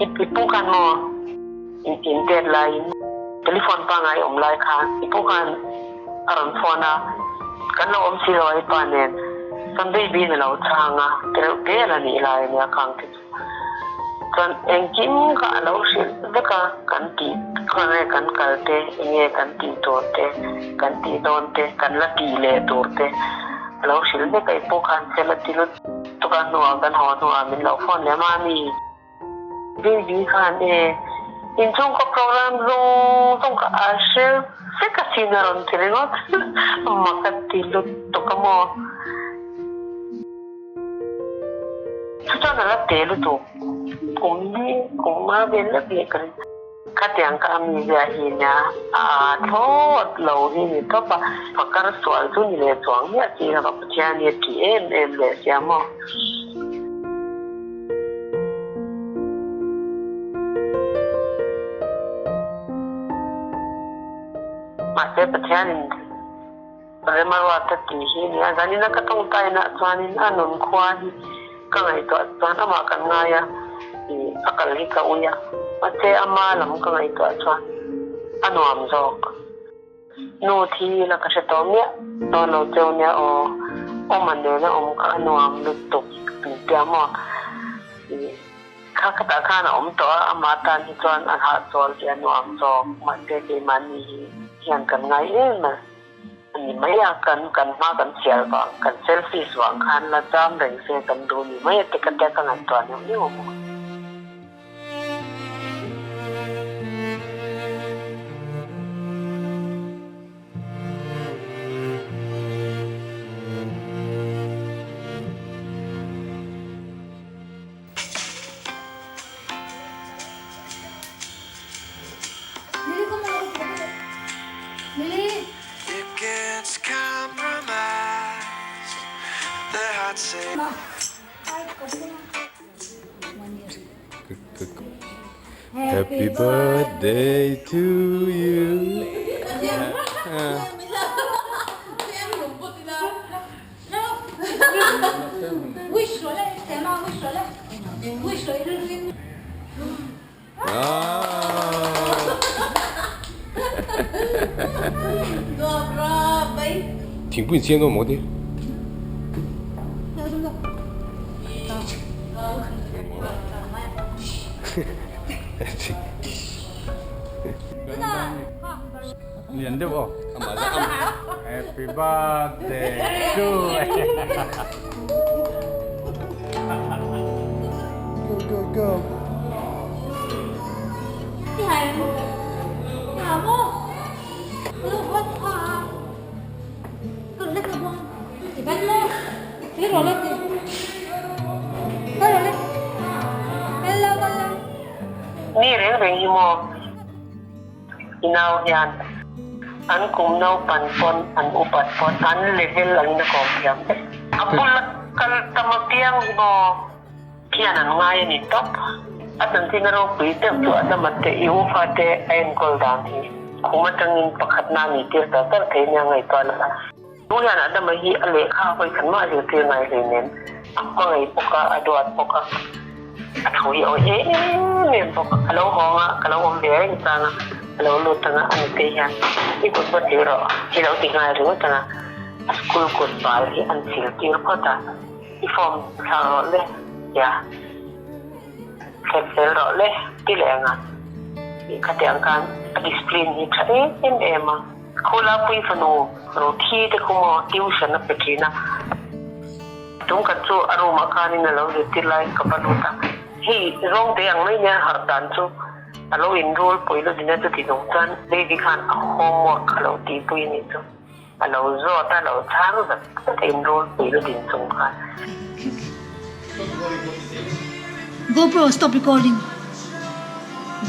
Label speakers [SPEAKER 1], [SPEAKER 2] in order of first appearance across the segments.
[SPEAKER 1] I i pu khan maw in in tet laiin telephone pangngai awm lai khan i pu khan a rawn phone a, kan lo awm si lo a i pa nen chuan baby in a lo chhang a, ti reuh tel a nih lai a nia khang te chu. Chuan engkim kha a lo hrilh vek a, kan tih kha nge kan kal te, enge kan tih tur te, kan tih dawn te, kan la tih leh tur te a lo hrilh vek a, i pu khan fel a ti lut tuk a, hnuah kan haw hnuah min lo phone leh mami. Baby khan e inchhungkaw program zawng zawng kha a hre vek asin a rawn ti ringawt, mak a ti lut tuk a maw. Chu chuan a la te lutuk, kum hi kum nga vel lek leh ka ring. Khatiang ka ami zia hi nia a thlawt lo hi ni tawp a, pakar sual chu ni leh chuang miah si lova Pathian hi a tih em em leh sia maw. Mahse Pathianin Remaruata tih hi nia, zanina ka tawngtainah chuanin a nun khua hi ka ngaihtuah chuan amah kan ngai a, ih a kal hi ka ui a, mahse ama lam ka ngaihtuah chuan a nuam zawk. Nu thi la ka hre tawh miah dawn lo cheu nia aw, awma nena awm kha a nuam lutuk min tia maw? Ih kha khatah khan a awm tawh a, ama tan hi chuan a hahchawl tih a nuam zawk, mahse keimahni hi hian kan ngai em a. A ni mai a, kan kan hma kan sial vang, kan selfish vang khan la jam reng se kan duh ni mai a ti ka tia ka ngaihtuah neuh neuh a maw.
[SPEAKER 2] Happy birthday to you. Thingpui in siam dawn maw ti?
[SPEAKER 3] Lian deuh aw. Happy birthday to
[SPEAKER 2] Go go go.
[SPEAKER 1] Mi reng reng hi maw? I nau hian an kum naupan pawn an upat pawn an level angin a kawm thiam vek. A bula kal tam apiang hi maw khian an ngai a ni tawp. A chanchin a ropui deuh chu Adama te i ufa te a enkawl dan hi khum atangin pakhatna a nih tir tar tar thei nia ngaihtuah la. Tu hian Adama hi a lehkha a vawikhat mah zirtir ngai hleinem, a hmangaih bawk a, a duat bawk a, a thu hi a awih em em bawk a. Ka lo hawng a, ka lo awm ve reng chang a, ka lo lut ang a, a nute hian i kut va tir rawh, i lo ti nghal ringawt ang a, a school kut bal hi an sil tir phawt a, i form thlak rawh le, tia thlep fel rawh le ti leh ang a, khatiang khan a discipline hi tha em em a. Khawlapui fanu Ruthi te khu maw tuition a pe thin a, tum khat chu a room ah khanin a lo zirtir lai ka va lut a, hei zawng te ang mai nia harh dan chu a lo in rul pui lut in a chuti nung chuan baby khan a homework a lo tihpui a nih chu a lo zawt a, a lo chhang zat zat a in rul pui lut in chung khan.
[SPEAKER 4] GoPro stop recording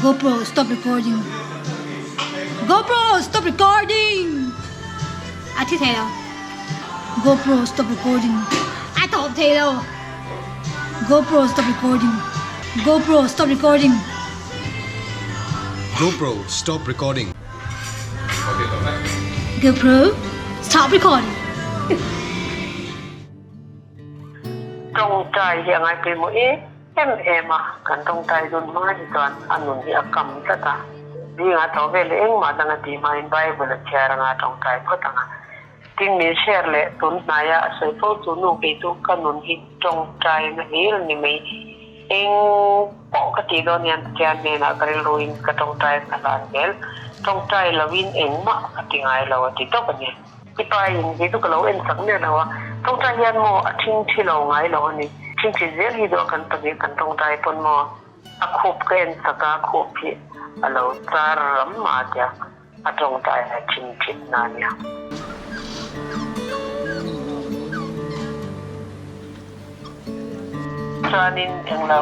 [SPEAKER 4] GoPro stop recording GoPro stop recording A thi thei lo GoPro stop recording A tawp thei lo GoPro stop recording GoPro stop recording
[SPEAKER 2] GoPro stop recording
[SPEAKER 4] GoPro stop recording
[SPEAKER 1] Tawngtai hi a ngaipawimawh em Em em a, kan tawngtai dun hma hi chuan a nun hi a kam tlat a. Zingah tho vel leh engmah dang a tih hmain Bible a chhiar anga a tawngtai phawt ang a. Tin, min share leh tun hnaia a sawi fo chu nu kei chu ka nun hi tawngtai na hlir a ni mai. Eng pawh ka tih dawn hian Pathian hnenah ka rilruin ka tawngtai ka hlan zel. Tawngtai loin engmah ka ti ngai lo a ti tawp a ni. I pa in hi chu ka lo en chak miah lo a, tawngtai hian maw a thingthi lo ngai lo a ni. Thingthi zel hi duh a kan pahnih kan tawngtai pawn maw a khup ka en chak a, khup hi a lo char ram mah tia a tawngtai a thingthit na a nia. Chuanin englo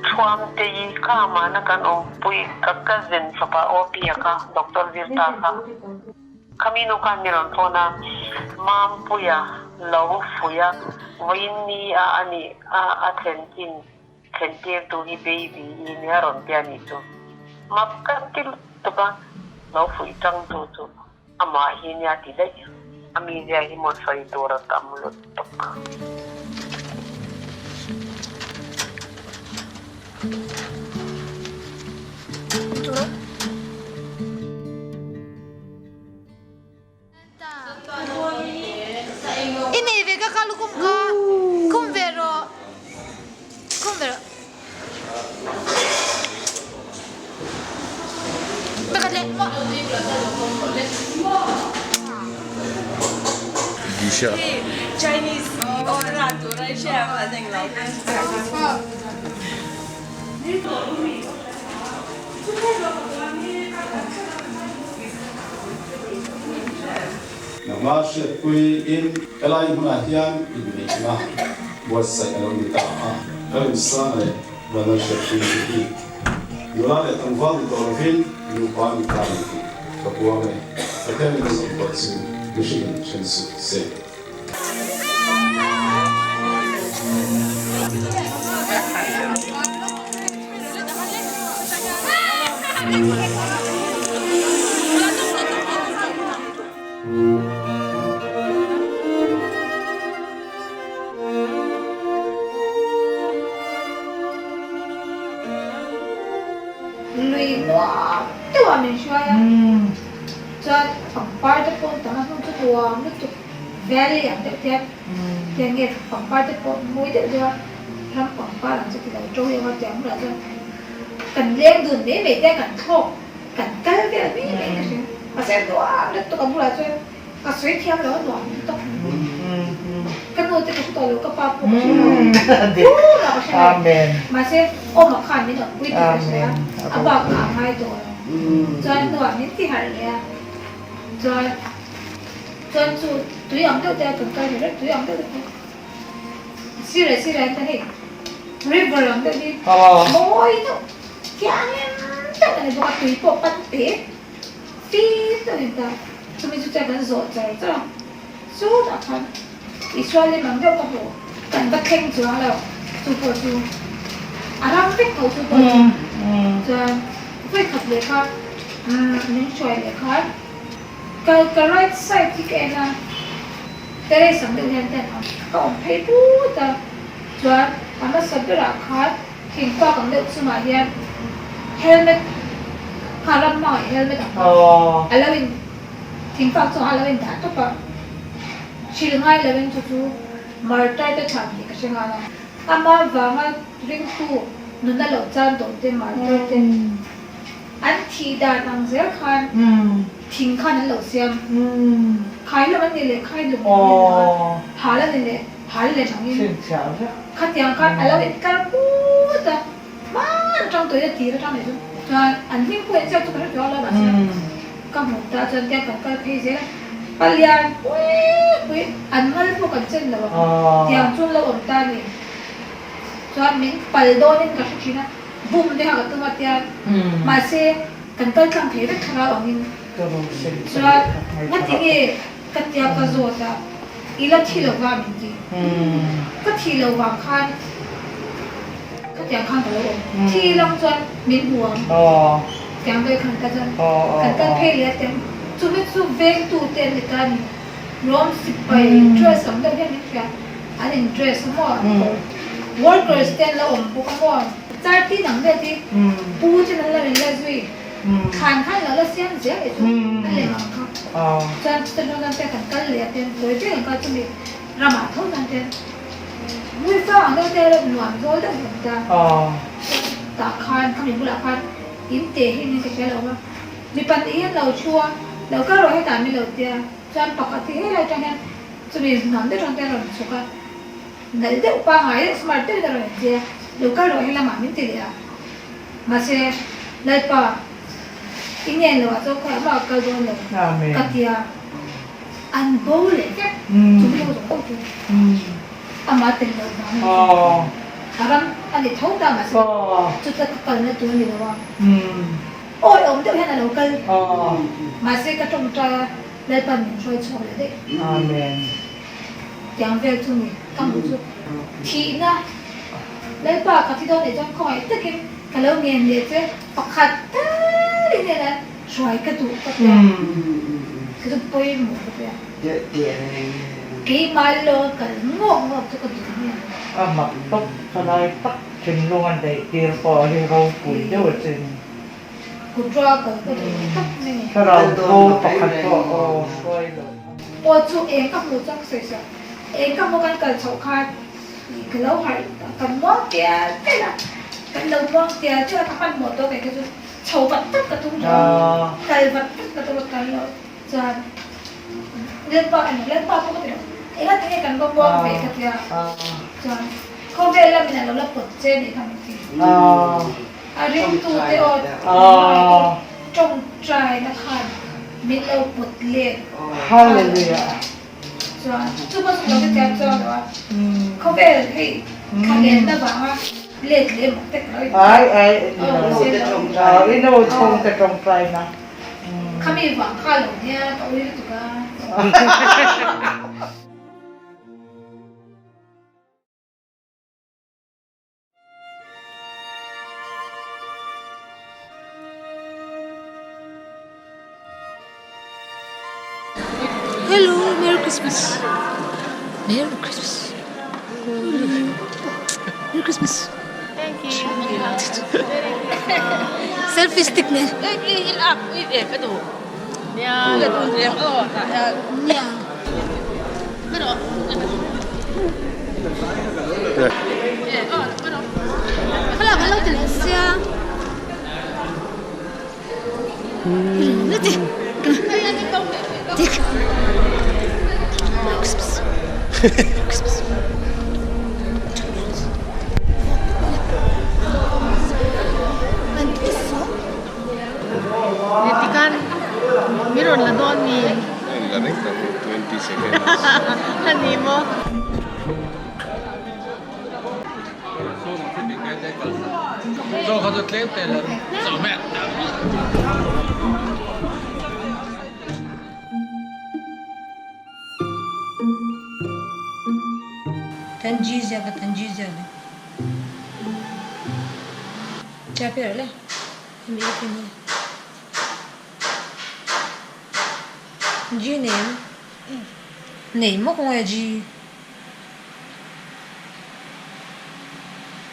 [SPEAKER 1] thuam te hi kha mahna kan awmpui ka cousin fapa OP a kha Doctor Zirta kha. Khami nu khan mi rawn phone a, Mampuia lo fuih a, vawiin ni a a nih a a thlen chin thlen tir tu hi baby i nia rawn tia nih chu. Map ka ti lutuk a, lo fuih tang tu chu amah hi nia ti daih. A mizia hi maw sawi tur a tam lutuk.
[SPEAKER 4] I nei ve ka kha lukhum kha khum ve rawh khum ve rawh pakhat leh
[SPEAKER 2] Gisha.
[SPEAKER 5] Nangmah hriatpui in helai hmunah hian inneihna buatsaih a lo ni ta a, Lalrinsanga leh Vanlal hriatpui te hi nula leh tlangval ni tawh lovin nupa ni ta ni tih ka puang e, Pathian in a zawm tawh chu mihringin then suh se.
[SPEAKER 4] Lui nuam deuh ah min hruai a, chuan pangpar te pawh an tam a, hmun chu nuam lutuk. Valley ang deuh te tiang nge pangpar te pawh mawi deuh deuh a ram pangpar ang chu ti lo to emaw tiang bulah chuan kan leng dun mai mai te a kan thlawk kan kal vel mai mai ka hria mahse a nuam lutuk ang bulah chuan ka sawi thiam lo a nuam lutuk ka nu te ka hre tawh lo ka pa pawh ka hre lo tumah ka hre lo mahse awma khan min awmpui tih ka hria a bak kha a ngai tawh lo chuan hnuah min ti harh leh a chuan. Chuan chu tui ang deuh te a kan kal rih reng tui ang deuh te pawh sirah sirah hian hei river ang deuh hi mawi deuh thiang em deuh a ni bawk a tui pawh pan te fim deuh in ta chumi chu chuan kan zawh char char a chutah khan Isua lem ang deuh ka hmu kan va thleng chuang lo chu pawh chu a ram vek tho chu pawh chu chuan vawi khat leh kha min hruai leh khan. Ka ka right side hi ka en a, terrace ang deuh hian ka en a, ka awm phei put a, chuan a hmasa berah khan thingpâk ang deuh chungah hian helmet kha ram hmangaih helmet ang kha a lo in thingpâk chungah a lo in dah tawp a, hrilh ngai lovin chu chu martyr te thlan tih ka hre nghal a, ama vanga ringtu nuna lo chan tawh te martyr te. An thih dan ang zel khan thing khan an lo siam. Khai lam an ni leh khai lung an ni leh a, hal an ni leh hal lem angin khatiang khan a lo inkar put a, hman atang tawhin a tir atang leh chu chuan an hming pawh inziak chu ka hre tawh a lo mahse ka hmuh ta chuan tiang kan kal phei zel a, palian pui pui an ngal pawh kan chen lo ang tiang chu an lo awm ta a ni. Chuan min pal dawnin ka hre thin a. Bum te kha ka tum a tia mahse kan kal tlang thei vek thlarau angin chuan ngati nge ka tia ka zawt a i la thi lo va min ti ka thi lo vang khan khatiang khan ka lo awm thi lang chuan min hmu ang tiang vel khan ka chuan kan kal phei leh a tiang chumi chu vengtu te an ni ta a ni Rom sipai dress ang deuh hian min hria an in dress a maw an kawr. Workers te an lo awm bawk a maw? Char tin ang vel hi pu ten an lo in la zui. Thlan khan lo la siam zel leh chu a lem ang kha. Chuan chuta hnu chuan te kan kal leh a ten tawi te kan kal chumi ramah tho chuan ten Muifa ang deuh te nuam zawl deuh hi a awm ta. Tah khan khami bulah khan in te hi min ka hria lo a. Mi pahnih hi an lo thu a, lo kal rawh hetah min lo tia. Chuan pakhat hi helai atang hian chumi nuam deuh atang te a rawn chhuk a. Nalh deuh pangngai deuh smart deuhin a rawn inchei a, lo kal rawh helamah min ti leh a. Mahse, Lalpa, i ngen loh ah chuan khawiah mah ka kal dawn lo ka ti a, an bo leh vek chumi ho zawng zawng chu amah tel loh vang a ni chu. A ram a ni tho ta mahse chuta ka kalna tur a ni lo a, awi awm deuh hian a lo kal mahse ka tawngtai a, Lalpa'n min hruai chhuak leh daih. Tiang vel chu ni ka hmuh chu thihna Lalpa ka thi dawn nih chuan khawngaih takin ka lo ngen leh che pakhat tal in nen an hruai ka duh ka tia ka chu pawimawh ka tia keimah lo kal ngawk ngawk chu ka duh nia.
[SPEAKER 6] A mak tawp thalai tak thinlung a neih tir pawh hi ropui deuh a chin.
[SPEAKER 4] Kut rua kal ka duh tawp mai ni.
[SPEAKER 6] Thlarau bo pakhat pawh aw hruai lo.
[SPEAKER 4] Aw chu eng ka hmuh chuan ka sawi sawi eng ka hmuh kan kal chhoh khan ka lo harh kan muang tial tial a, kan lo muang tial tial a ka hmanhmawh tawh kei kha chu chho vat vat ka tum tawh a, kal vat vat ka tum a kal loh chuan Lalpa emaw Lalpa pawh ka ti lo enga tinge kan va muang ve ka tia chuan khawvel lamin a lo la pawt che nih kha min ti. A ringtute aw tawngtaina khan min lo pawt let.
[SPEAKER 6] Hallelujah.
[SPEAKER 4] Chuan chu pawh chu lo hetiang chuan lo a, khawvel hei thlalenna vanga let leh mak te ka lo in.
[SPEAKER 6] Ai ai i nu chhungte tawngtaina.
[SPEAKER 4] Khami vang kha lo nia ka ui lutuk a. Hello, Merry Christmas. Merry Christmas. Merry Christmas.
[SPEAKER 7] Thank you.
[SPEAKER 4] Selfie stick nen. Nia. Thlalak an lo ti leh sia.
[SPEAKER 7] Tikhan mi rawn la dawn mi?
[SPEAKER 2] La reng tak e, 20 seconds.
[SPEAKER 7] A ni maw?
[SPEAKER 4] Tanjizia ka tanjizia le. Cha pe le. Hemi e tin hi. G nei em? Nei maw kawng e G.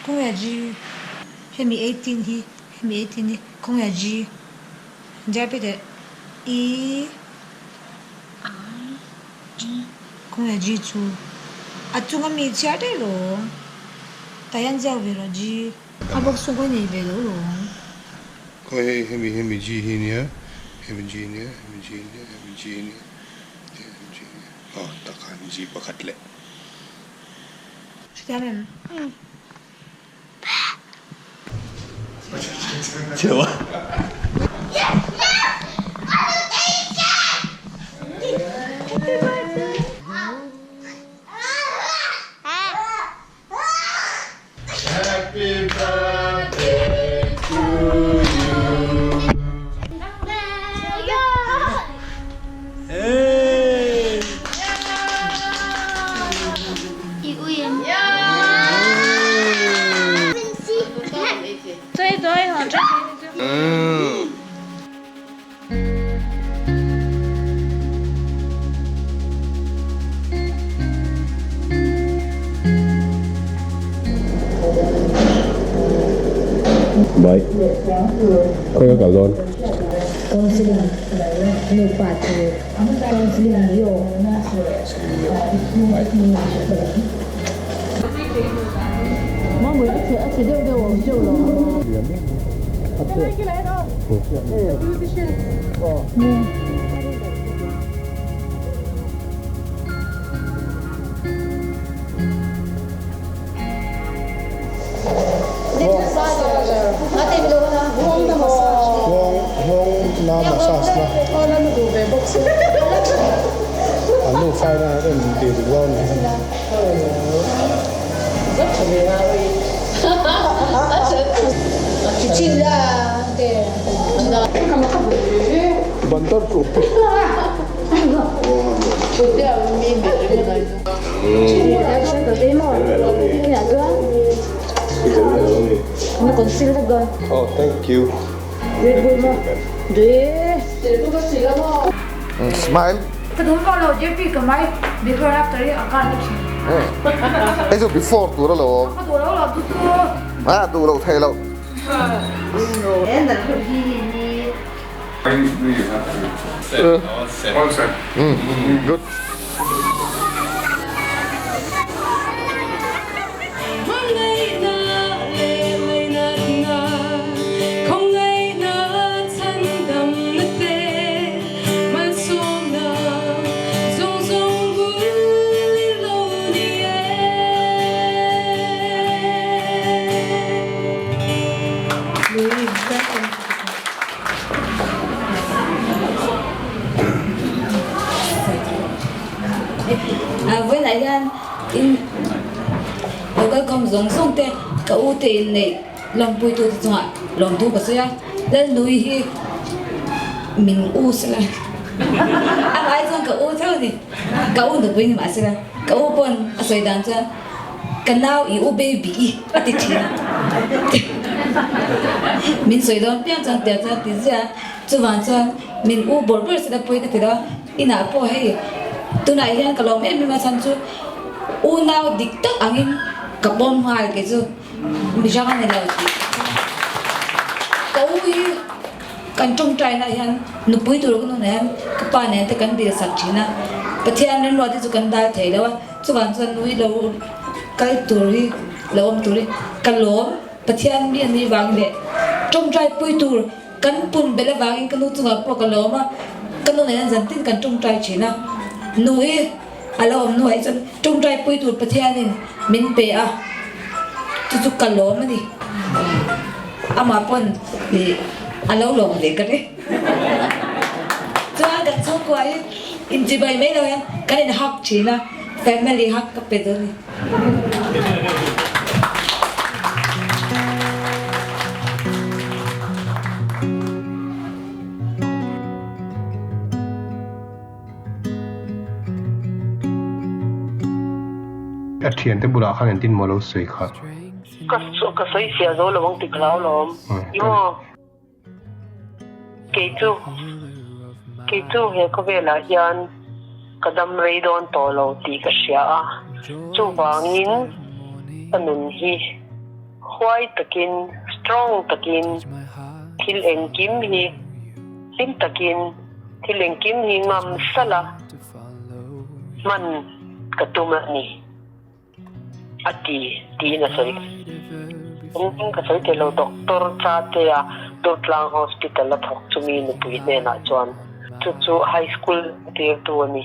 [SPEAKER 4] Kawng e G. Hemi 18 hi hemi 18 hi kawng e G. Jai pe teh E I G kawng e G chu a chunga mi chhiar daih lo. Taian ziak ve rawh G. A box chu ka nei ve lo lawm.
[SPEAKER 2] Khawi hei hemi hemi G hi nia hemi G nia hemi G nia hemi G nia hemi G nia aw tak khan G pakhat leh.
[SPEAKER 4] Hrethiam em?
[SPEAKER 2] Chhiau a. Happy birthday to you. Hey! Bye. Khawi ka kal dawn?
[SPEAKER 8] Counseling nupa tur counseling yo.
[SPEAKER 2] Bye. Nghawng na massage na an nu faina en tih dik lo a ni. Bantar chu. Oh, thank you. Smile.
[SPEAKER 4] Ka duh pawh lo JP ka mai before after hi a kal na thin.
[SPEAKER 2] Hei chu before tur a lo awm.
[SPEAKER 4] Ka duh lo lo chu chu.
[SPEAKER 2] A duh lo thei lo. Good.
[SPEAKER 8] Vawiinah hian in local com zawng zawng te ka u te inneih lawmpuitu te chungah lawmthu ka sawi a, Lalnui hi min u sela a ngai chuan ka u theuh a ni, ka u nupui ni mahsela ka u pawn a sawi dan chuan Ka nau i u baby i a ti thin a, min sawi dawn piang chuan tia chuan a ti ziah a, chuvang chuan min u bawrh bawrh sela pawi ka ti lo a, inah pawh hei tunah hian ka lawm em em a chhan chu unau dik tak angin ka pawm nghal kei chu mihrang a ni lo tih ka u hi kan tawngtai nah hian nupui tur ka nunah hian ka pa nen te kan dil sak thin a, Pathian rinruat hi chu kan dal thei lo a. Chuvang chuan nui lo kal tur hi lo awm tur hi ka lawm Pathian mi a nih vang leh tawngtai pui tur kan pun belh avangin ka nu chungah pawh ka lawm a, ka nu nen zan tin kan tawngtai thin a, nu hi a lo awm hnuah hi chuan tawngtai pui tur Pathianin min pe a, chu chu ka lawm a ni. Amah pawn ih a lo lawm ve ka ring. Chuan kan chhungkua hi inchibai mai lo hian kan in hug thin a, family hug ka pe dawn a ni.
[SPEAKER 2] A thiante bulah khan engtin maw lo sawi kha?
[SPEAKER 1] Ka sawi fiah zo lo ang ti ka hlau lawm. Emaw. Kei chu, kei chu he khawvelah hian ka dam rei dawn tawh lo tih ka hria a, chuvangin ka nun hi huai takin, strong takin, thil engkim hi hlim takin, thil engkim hi ngam salh a hman ka tum a ni. A ti, tiin a sawi. Engtin ka sawi thei lo, Doctor Chatea Durtlang Hospital a thawk chumi nupui hnenah chuan chu chu High School tirtu a ni,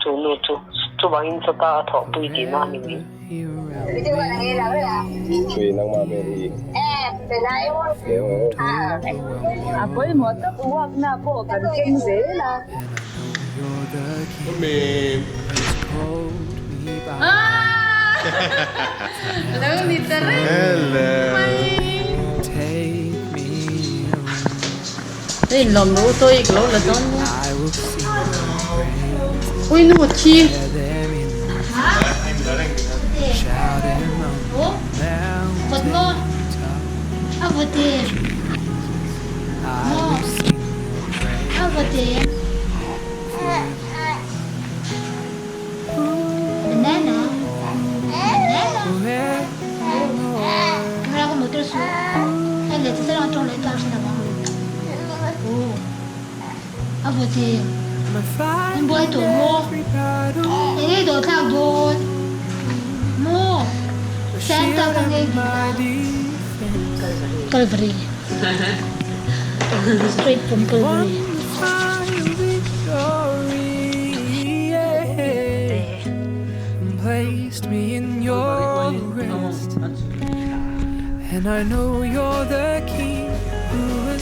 [SPEAKER 1] chu nu chu chuvangin sawta a thawhpui tihna a ni mai.
[SPEAKER 4] A vaw che an buai tawh maw? Eng nge dawh thlak dawn maw? Santa ka ngei bik a. Calvary. Straight from Calvary.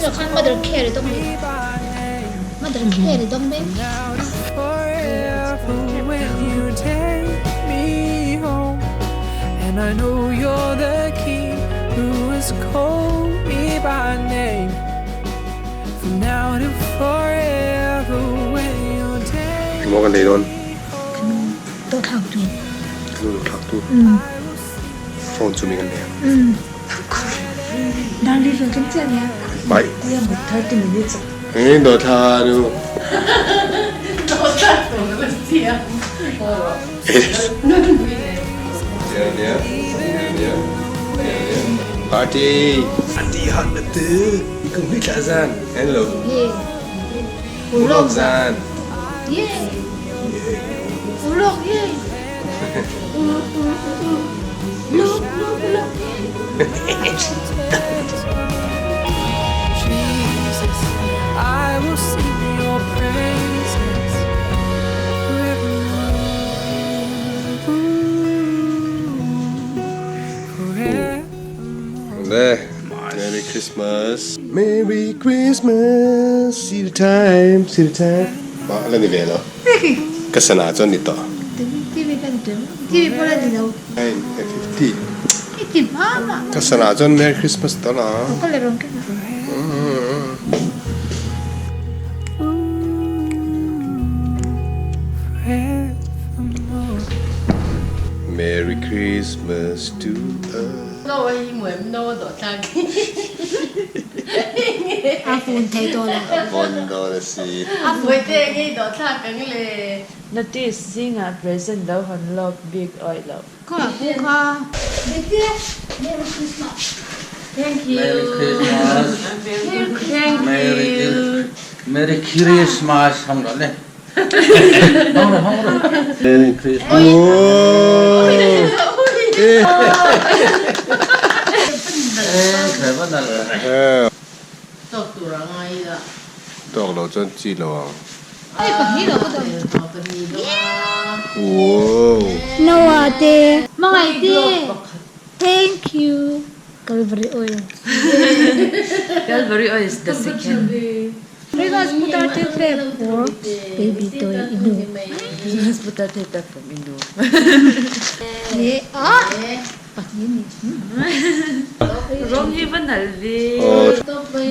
[SPEAKER 4] Tah khan mother care i dawng mai mother care i dawng mai.
[SPEAKER 2] Engmaw kan nei dawn?
[SPEAKER 4] Dawh thlak tu.
[SPEAKER 2] Ka nu dawh thlak tu. Phone chu mi kan nei a.
[SPEAKER 4] Darli vel kan chiah nia.
[SPEAKER 2] Bye.
[SPEAKER 6] 30 minutes.
[SPEAKER 2] Engin dawh thla nu.
[SPEAKER 7] Dawh thlak tu ka chiah.
[SPEAKER 2] Party. Anti han na tu. Ikung hui thla zan. Hello. Ulawk zan.
[SPEAKER 4] Ulawk ye. Ulawk ulawk ulawk ye.
[SPEAKER 2] Merry Christmas. Merry Christmas. See the time, see the time. Mah la ni ve lo. Ka sana chuan ni tawh.
[SPEAKER 4] TV kan ti TV pawh la ni lo.
[SPEAKER 2] 9:50.
[SPEAKER 4] I ti hma mah.
[SPEAKER 2] Ka sana chuan Merry Christmas tawh la.
[SPEAKER 4] Ka la rawn keng a.
[SPEAKER 2] Merry Christmas to us.
[SPEAKER 7] No a hi muem no a dawh thlak hi.
[SPEAKER 4] A fun thei tawh lo.
[SPEAKER 2] A vawn dawn a si.
[SPEAKER 7] A fuaite ngei dawh thlak ang le.
[SPEAKER 9] Notice zingah present lo hawn lawk bik awih loh.
[SPEAKER 4] Kha pu kha. Bete Merry Christmas.
[SPEAKER 7] Thank you.
[SPEAKER 3] Merry Christmas.
[SPEAKER 7] Thank you.
[SPEAKER 3] Merry Christmas hong rawh le. Hong rawh hong rawh.
[SPEAKER 2] Merry Christmas.
[SPEAKER 7] Tawk tur a ngai ila.
[SPEAKER 2] Tawk lo chuan chi lo ang.
[SPEAKER 4] Hei pahnih lo ka dawn.
[SPEAKER 2] Wow.
[SPEAKER 4] Noah te. Hmangaih te. Thank you. Calvary oil.
[SPEAKER 9] Calvary oil is the second.
[SPEAKER 4] Christmas putar thil pek for baby toy i nu.
[SPEAKER 9] Christmas putar thil pek from i nu.
[SPEAKER 4] Leh ah pahnih ni.
[SPEAKER 9] Rawng hi va nalh ve.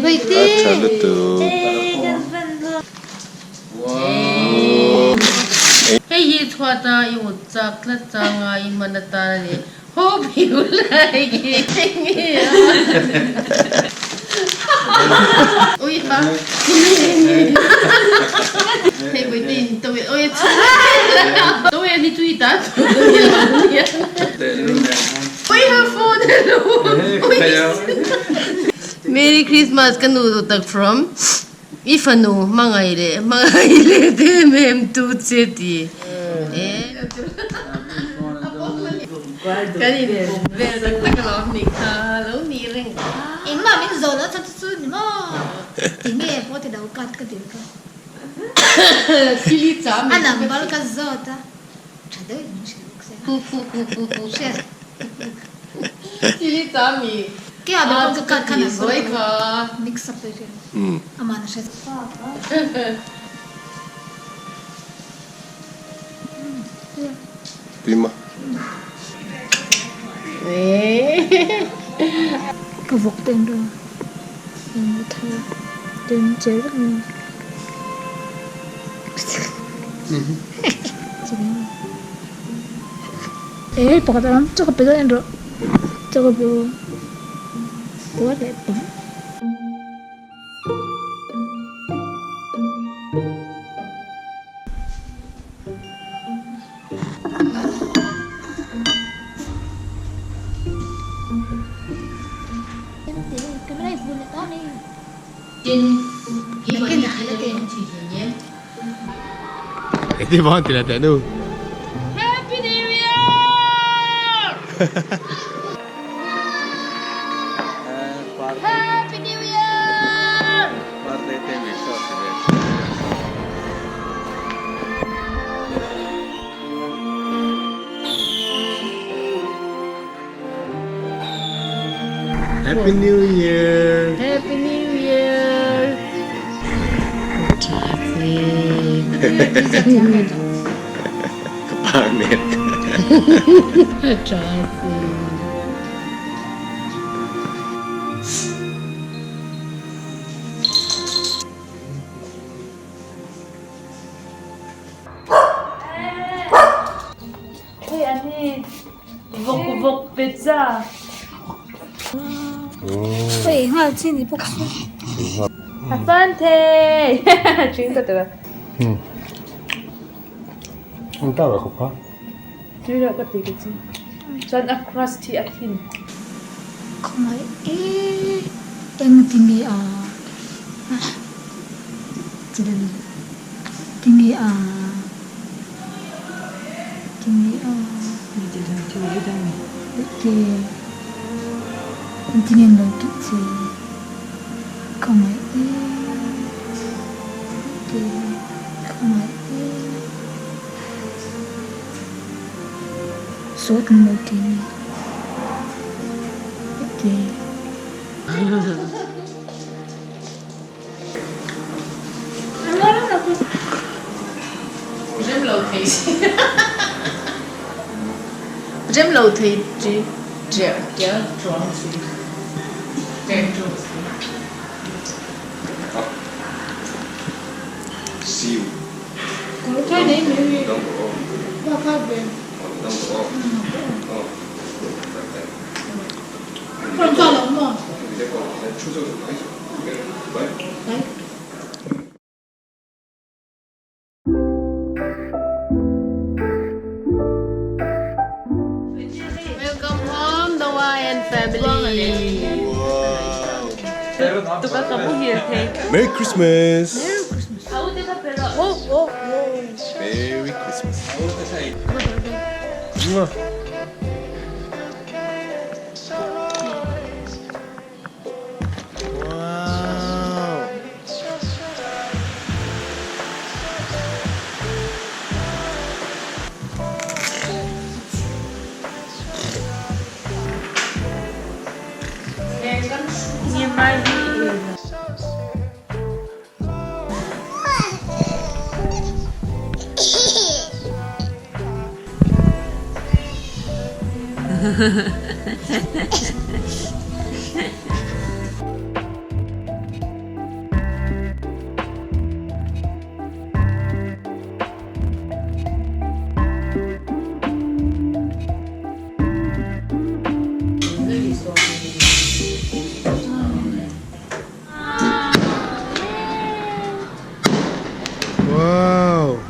[SPEAKER 4] Vaite.
[SPEAKER 2] A tha lutuk.
[SPEAKER 7] Hei hi chhuata i ut chak tlat changa i hman atan a ni. Hope you like it. Ui ha. Hei bui tin to oi to ni tui ta to Ui ha phone hello. Merry Christmas ka nu du tak from i fanu hmangaih leh hmangaih leh te mem tu che ti e kan in pum vel tak tak alawm nih kha lo ni reng
[SPEAKER 4] Engmah min zawh loh chuan chu chu ni maw tinge pawh ti lo cut ka dil kha a number ka zawt a tha deuh in min hrilh bawk sia hriat Ke ah bawk ka cut kha number ka mix up daih vel Aman a hre
[SPEAKER 2] Pima.
[SPEAKER 4] Ka vawk te an rawn engmaw thar ten che vek mai a. Eh pakhat a awm chaw ka pe dawn en rawh chaw ka pe puar leh pang.
[SPEAKER 2] Engtin maw an ti leh teh nu?
[SPEAKER 7] Happy New Year! Happy New Year!
[SPEAKER 2] Happy New Year!
[SPEAKER 7] Happy New Year!
[SPEAKER 2] Ka pa nen.
[SPEAKER 9] Hei an hi vawk vawk pizza.
[SPEAKER 4] Hei nghal chi ni bawk se.
[SPEAKER 9] A fan thei. Ching ta tura.
[SPEAKER 2] Ang ta ra khop kha.
[SPEAKER 9] Tui reuh ka ti ka chi. Chuan a crust hi a thin.
[SPEAKER 4] Khawngaih e eng tinge a tinge a.
[SPEAKER 7] Rem lo thei si Rem lo thei chi ṭiah ṭiah ṭuang si ṭeng ṭung si. Welcome home the YN family.
[SPEAKER 2] Merry Christmas. Merry Christmas. Mwah. Wow. Wow.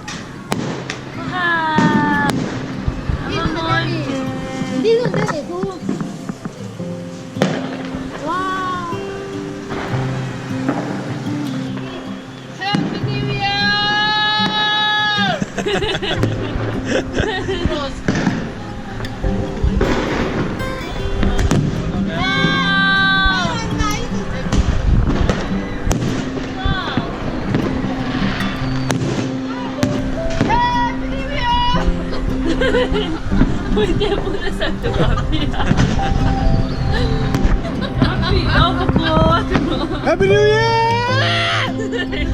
[SPEAKER 7] Happy New Year!
[SPEAKER 2] Happy New Year!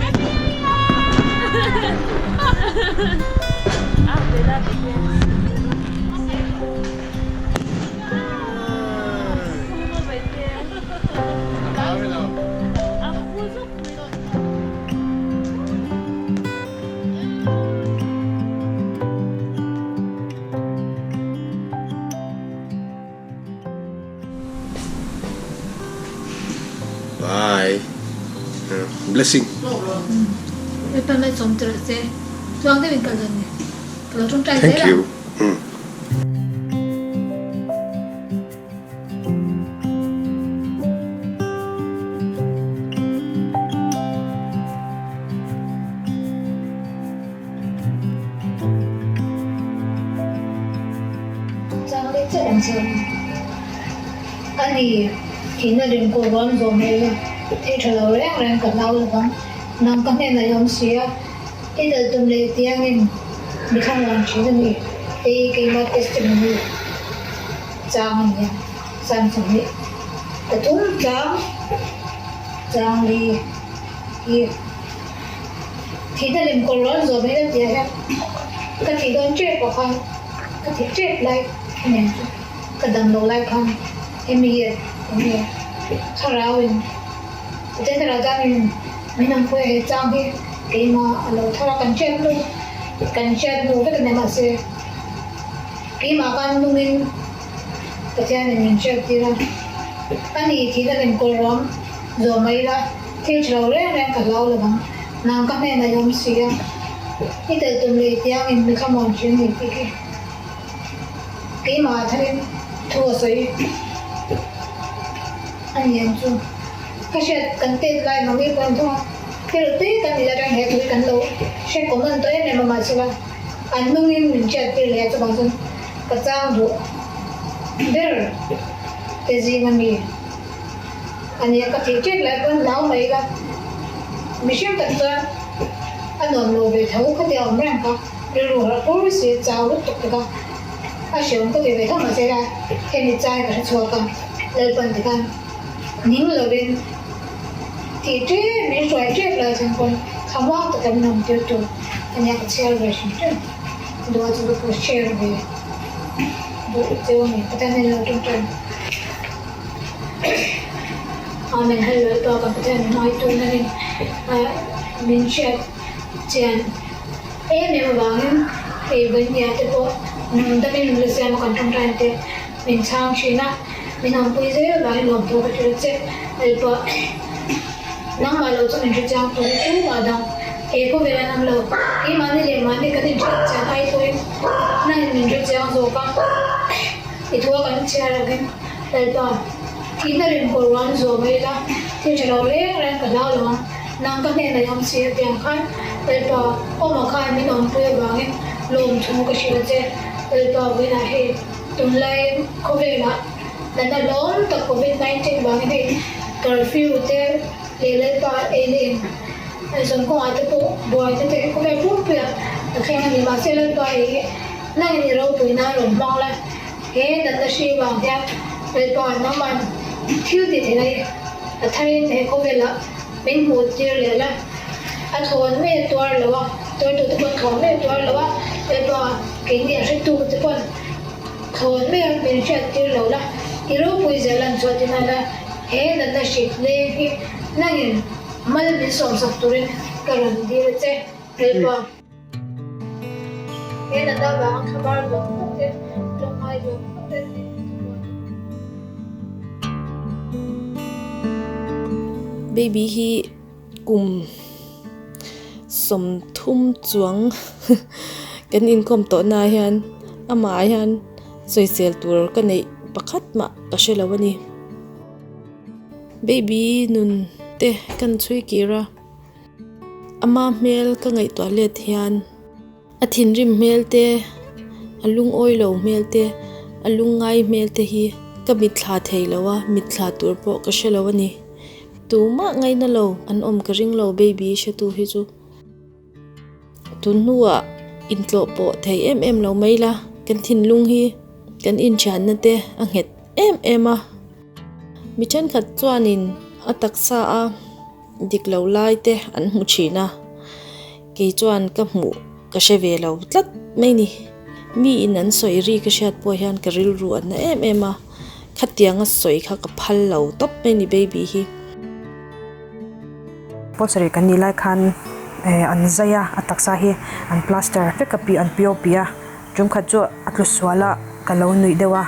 [SPEAKER 2] Bye. Blessing. Thank you.
[SPEAKER 4] Sam, A ni, thihna rim kawh ruam zawh mai la, thei tha lo reng reng ka hlau lovang, nang ka hnenah i awm si a, i dal tum leh tiangin mi thlamuan thin a ni, hei hi keima testimony chang a ni a, Sam 23 tlang chang li hi. Thihna lem kawr rawn zawh mai la tih ah hian ka thih dawn tep ah khan ka thih tep lai a nen chu ka dam loh lai khan hemi hi enge thlarau in Pathian thlarau tan in min awm pui a he chang hi keimah a lo thar a kan hriat hnu kan hriat hnu vek a nia mahse keimah khan nungin Pathian in min hriat tir a ani thihna lem kawr rawn zawh mai la. Thil tha lo reng reng ka hlau lo ang, nang ka hnenah i awm si a, i tel tum leh i tiangin mi thlamuan thin ni tih hi keimah tharin thu a sawi a ni ang chu. Ka hriat kan tet lai mami pawh an thung a, thil te kan nih atang he thu hi kan lo hre common tawh em em a mahsela an hnungin min hriat tir leh a chuvang chuan ka chang duh ber te zing a mi. A nia ka thih ṭep lai pawn hlau mai ila, mihring tak chuan a nuam lo ve tho kha tia awm reng kha, rilru harh pur si chau lutuk tak a, a hreawm ka ti ve tho mahse la hemi chai ka hre chhuak a, Lalpan ti khan ning lovin thih ṭep min hruai ṭep lai chuan pawn thlamuang taka min awm tir tur a nia ka chhiar ve hrim hrim, duh a chu ka pawh share ve duh cheu a ni, Pathian hian lo ṭawngṭai. Amen hei Lalpa kan Pathian min hmangaih tun a ni min hriat chian em em avangin hei Vania te pawh nung damin min la siam a kan tawngtai ang te min chhang thin a min awmpui zel avangin lawmthu ka hrilh che Lalpa nangmah lo chu min hre chiang tur hi tumah dang he khawvel an awm lo keimahni leh mahni kan inhriat chian ai pawhin nangin min hre chiang zawk a i thua kan chhiar angin Lalpa, thihna rim kawr ruan zuah mai ila, thil tha lo reng reng ka hlau lo ang, nang ka hnenah i awm si a tiang khan Lalpa, awmah khan min awmpui avangin lawmthu ka hrilh a che. Lalpa, vawiinah hei tunlai khawvelah natna hlawm tak Covid 19 vangin hei curfew te leh Lalpa ei leh in zawn kawngah te pawh buai te te hi khawvel pumpuiah a thleng a ni. Mahse Lalpa ei nangin i ropui nan rawn hmang la. He natna hri vang hian Lalpa nangman thil ti thei lai a tharin he khawvelah min hmuh tir leh la, a thawn mai a tuar lo a, tuartu te pawn thawn mai a tuar lo a, Lalpa keini a hretu te pawn thawn mai a min hriat tir lo la, i ropui zel an chhuah tin ala he natna hri leng hi nangin mal min sawmsak turin ka rawn dil a che Lalpa. He natna vanga thlabar zawng zawng te, tlawmngai zawng zawng te an inhmu thuai.
[SPEAKER 9] Baby hi kum 30 chuang kan inkhawm tawh na hian amah ah hian sawisel tur ka neih pakhat mah ka hre lo a ni. Baby nun te kan chhui kir a. Ama hmel ka ngaihtuah let hian a thinrim hmel te, a lungawi lo hmel te, a lungngai hmel te hi ka mitthla thei lo a, mitthla tur pawh ka hre lo a ni. Tumah ngaina lo an awm ka ring lo baby hretu hi chu. Tun hnuah intlawh pawh thei em em lo mai la, kan thinlung hi kan inthianna te a nghet em em a. Mi thenkhat chuanin a taksa a. Dik lo lai te an hmu thin a, kei chuan ka hmuh ka hre ve lo tlat mai ni. Mi in an sawi ri ka hriat pawh hian ka rilru a na em em a, khatianga sawi kha ka phal lo tawp mai ni baby hi.
[SPEAKER 10] Pawlsarih kan nih lai khan an zai a, a taksa hi an plaster vek a pi an pio pi a, tum khat chu a tlu sual a ka lo nuih deuh a,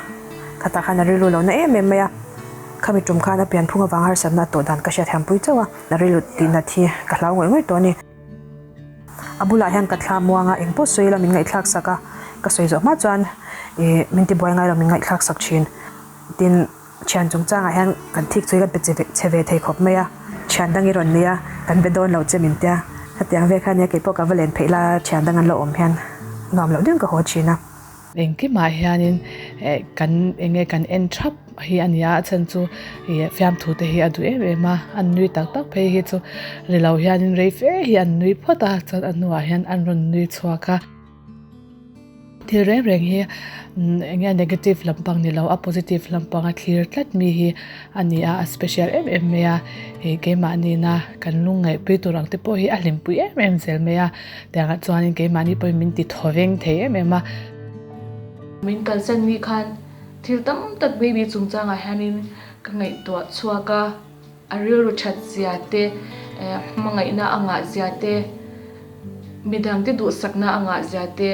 [SPEAKER 10] khatah khan a rilru lo na em em mai a. Khami tum khan a pianphung avang harsatna a tawh dan ka hriat hian pui chauh a, a rilru tih nat hi ka hlau ngawih ngawih tawh a ni. A bulah hian ka thla muang a, engpawh sawi ila min ngaihthlak sak a, ka sawi zawh hma chuan ih min ti buai ngai lo min ngaihthlak sak thin. Tin, thian chungchangah hian kan thik chu hi kan pe che ve thei khawp mai a, thian dang i rawn nei a, kan be dawn lo che min tia, hetiang vel kha nia keipawh ka va len pheih la thian dang an lo awm hian nuam loh deuhin ka haw thin a.
[SPEAKER 9] Engkimah hianin
[SPEAKER 11] eh kan enge kan en thap hi a ni a a chhan chu ih fiamthu te hi a duh em em a an nui tak tak phei hi chu ri lo hianin rei fe hi an nui phawt a chuan a hnuah hian an rawn nui chhuak a. Thil reng reng hi eng nge negative lampang ni lo a positive lampang a thlir tlat mi hi a ni a a special em em mai a ih keimahni na kan lungngaihpui tur ang te pawh hi a hlimpui em em zel mai a tiangah chuanin keimahni pawhin min ti thaw veng thei em em a.
[SPEAKER 12] Min kalsan ni khan thil tam tak baby chungchangah hianin ka ngaihtuah chhuak a. A rilru that zia te, hmangaihna a ngah zia te, midangte duhsakna a ngah zia te,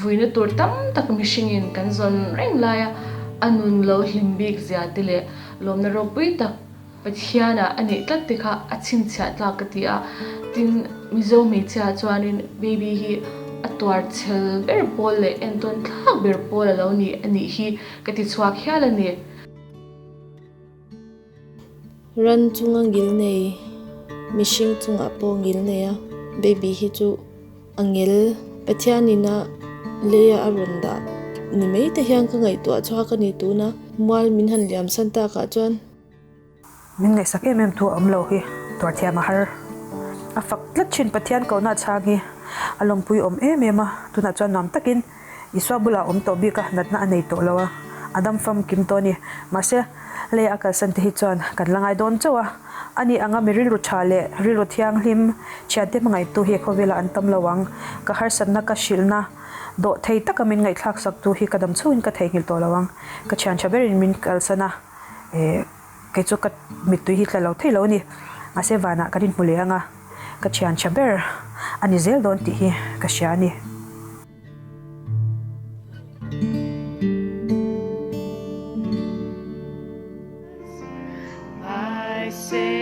[SPEAKER 12] vuina tur tam tak mihringin kan zawn reng laia a nun lo hlim bik zia te leh lawmna ropui tak Pathianah a neih tlat te kha a chhinchhiah tlak ka ti a. Tin, Mizo hmeichhia chuanin baby hi a tuar chhel ber pawl leh entawn thlak ber pawl a lo ni a nih hi ka ti chhuak hial a ni.
[SPEAKER 9] Ran chunga ngil nei, mihring chungah pawh ngil nei a, baby hi chu a ngel Pathianin a leia a rawn dah ni mai te hian ka ngaihtuah chhuak a ni tuna mual min han liam san takah chuan.
[SPEAKER 10] Min ngaihsak em em thu a awm lo hi tuar thiam a har. A fak tlat thin Pathian kohna chhang hi a lawmpui awm em em a, tunah chuan nuam takin Isua bulah awm tawh bik a, natna a nei tawh lo a, a dam famkim tawh a ni. Mahse, lei a kalsan te hi chuan kan la ngai dawn chauh a. Ani anga mi rilru tha leh rilru thianghlim thiante hmangaihtu hi khawvelah an tam lo ang. Ka harsatna ka hrilhna dawh thei taka min ngaihthlak saktu hi ka dam chhungin ka theihnghilh tawh lo ang. Ka thian tha berin min kalsan a, eh, kei chu ka mittui hi tla lo thei lo a ni. Mahse, vanah kan inhmu leh ang a, ka thian tha ber a ni zel dawn tih hi ka hria a ni.
[SPEAKER 13] I say.